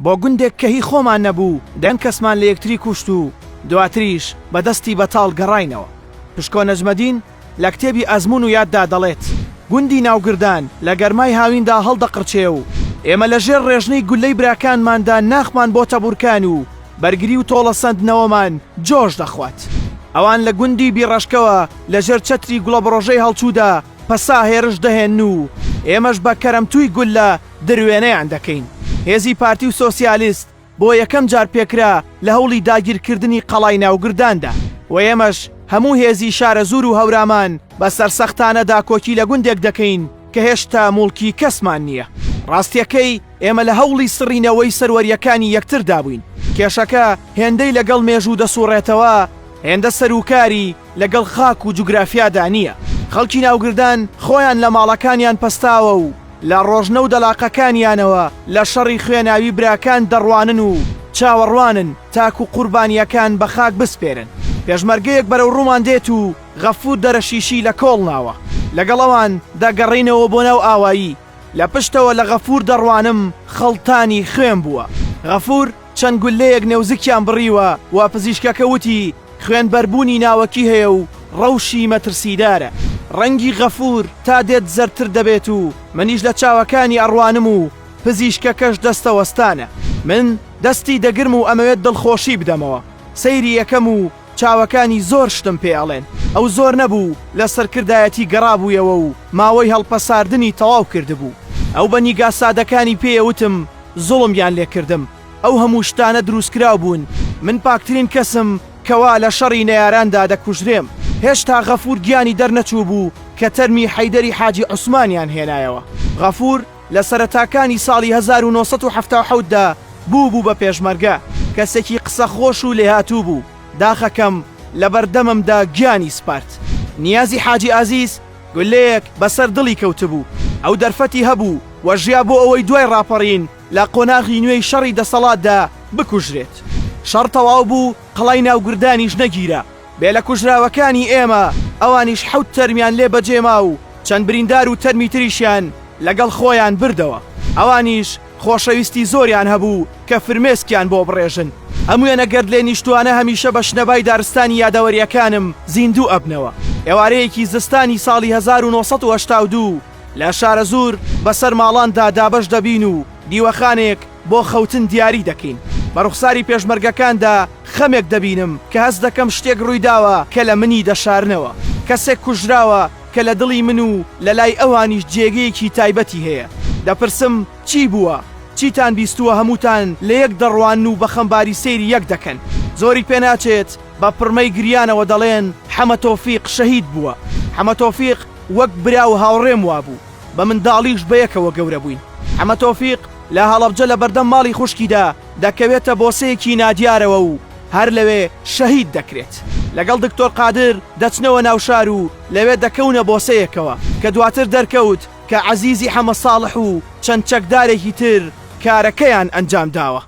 بۆ گوندێک کە هی خۆمان نەبوو، دەیان کەسمان لە یەکتری کوشت و دواتریش بە دەستی بەتاڵ گەڕاینەوە. پشکۆ نەجمەدین لە کتێبی ئەزموون و یاددا دەڵێت، گوندی ناوگردان لە گەرمای هاویندا هەڵدەقرچێ و ئێمە لە ژێر ڕێژنەی گوللەی براکانماندا ناخمان بۆتە بورکان و بەرگری و تۆڵەسەندنەوەمان جۆش دەخوات. ئەوان لە گوندی بیڕەشکەوە لە ژێر چەتری گوڵەبڕۆژەی هەڵچوودا پەسا هێرش دەهێنن و ئێمەش بە کەرەمتووی گوللە دروێنەیان دەکەین. هێزی پارتی و سۆسیالیست بۆ یەکەم جار پێکرا لە هەوڵی داگیرکردنی قەڵای ناوگرداندا و ئێمەش هەموو هێزی شارەزوور و هەورامان بە سەرسەختانە داکۆکی لە گوندێک دەکەین کە هێشتا موڵکی کەسمان نییە. ڕاستییەکەی ئێمە لە هەوڵی سڕینەوەی سەروەرییەکانی یەکتردا بووین. کێشەکە هێندەی لەگەڵ مێژوو دەسوڕێتەوە، هێندە سەروکاری لەگەڵ خاک و جوگرافیادا نییە. خەڵکی ناوگردان خۆیان لە ماڵەکانیان پەستاوە و لە ڕۆژنە و دەلاقەکانیانەوە لە شەڕی خوێناوی براکان دەڕوانن و چاوەڕوانن تاکو قوربانییەکان بە خاک بسپێرن. پێشمەرگەیەک بەرەو ڕوومان دێت و غەفور دەرەشیشی لە کۆڵ ناوە. لەگەڵ ئەوان دەگەڕێینەوە بۆ ناو ئاوایی. لە پشتەوە لە غەفور دەڕوانم خەڵتانی خوێن بووە. غەفور چەند گوللەیەک نێوزکیان بڕیوە و پزیشکەکە وتی خوێنبەربوونی ناوەکی هەیە و ڕەوشی مەترسیدارە. ڕەنگی غەفور تا دێت زەردتر دەبێت و منیش لە چاوەکانی ئەڕوانم و پزیشکەکەش دەستەوەستانە. من دەستی دەگرم و ئەمەوێت دڵخۆشی بدەمەوە. سەیری ئەکەم و چاوەکانی زۆر شتم پێ ئەڵێن. ئەو زۆر نەبوو لە سەرکردایەتی گەڕابوویەوە و ماوەی هەڵپەساردنی تەواو کردبوو. ئەو بە نیگا سادەکانی پێی ئەوتم زوڵمیان لێ کردم. ئەو هەموو شتانە دروستکراو بوون. من پاکترین کەسم کەوا لە شەڕی نەیاراندا دەکوژرێم. هێشتا غەفوور گیانی دەرنەچووبوو کە تەرمی حەیدەری حاجی عوسمانیان هێنایەوە. غەفوور لە سەرەتاکانی ساڵی 1977 دا بوو بوو بە پێشمەرگە. کەسێکی قسەخۆش و لێهاتوو بوو. داخەکەم لەبەردەممدا گیانی سپارد. نیازی حاجی ئازیز گوللەیەک بەسەر دڵی کەوتبوو. ئەو دەرفەتی هەبوو و ژیا بۆ ئەوەی دوای ڕاپەڕین لە قۆناغی نوێی شەڕی دەسەڵاتدا بکوژرێت. شەڕ تەواو بوو، قەڵای ناوگردانیش نەگیرا. بێ لە کوژراوەکانی ئێمە، ئەوانیش حەوت تەرمیان لێ بەجێ ما و چەند بریندار و تەرمی تریشیان لەگەڵ خۆیان بردەوە. ئەوانیش خۆشەویستی زۆریان هەبوو کە فرمێسکیان بۆ بڕێژن. ئەم وێنە گەردلێنیشتووانە هەمیشە بە شنەبای دارستانی یادەوەرییەکانم زیندوو ئەبنەوە. ئێوارەیەکی زستانی ساڵی 1982 لە شارەزوور بەسەر ماڵاندا دابەش دەبین و دیوەخانێک بۆ خەوتن دیاری دەکەین. بە ڕوخساری پێشمەرگەکاندا خەمێک دەبینم کە هەست دەکەم شتێک ڕوویداوە کە لە منی دەشارنەوە. کەسێک کوژراوە کە لە دڵی من و لە لای ئەوانیش جێگەیەکی تایبەتی هەیە. دەپرسم چی بووە؟ چیتان بیستووە هەمووتان لە یەک دەڕوانن و بە خەمباری سەیری یەک دەکەن. زۆری پێناچێت بە پڕمەی گریانەوە دەڵێن حەمە تۆفیق شەهید بووە. حەمە تۆفیق وەک برا و هاوڕێم وابوو. بە منداڵیش بەیەکەوە گەورە بووین. حەمە تۆفیق لە هەڵەبجە لە بەردەم ماڵی خوشکیدا دەکەوێتە بۆسەیەکی نادیارەوە و هەر لەوێ شەهید دەکرێت. لەگەڵ دکتۆر قادر دەچنەوە ناوشار و لەوێ دەکەونە بۆسەیەکەوە کە دواتر دەرکەوت کە عەزیزی حەمە ساڵح و چەند چەکدارێکی تر کارەکەیان ئەنجام داوە.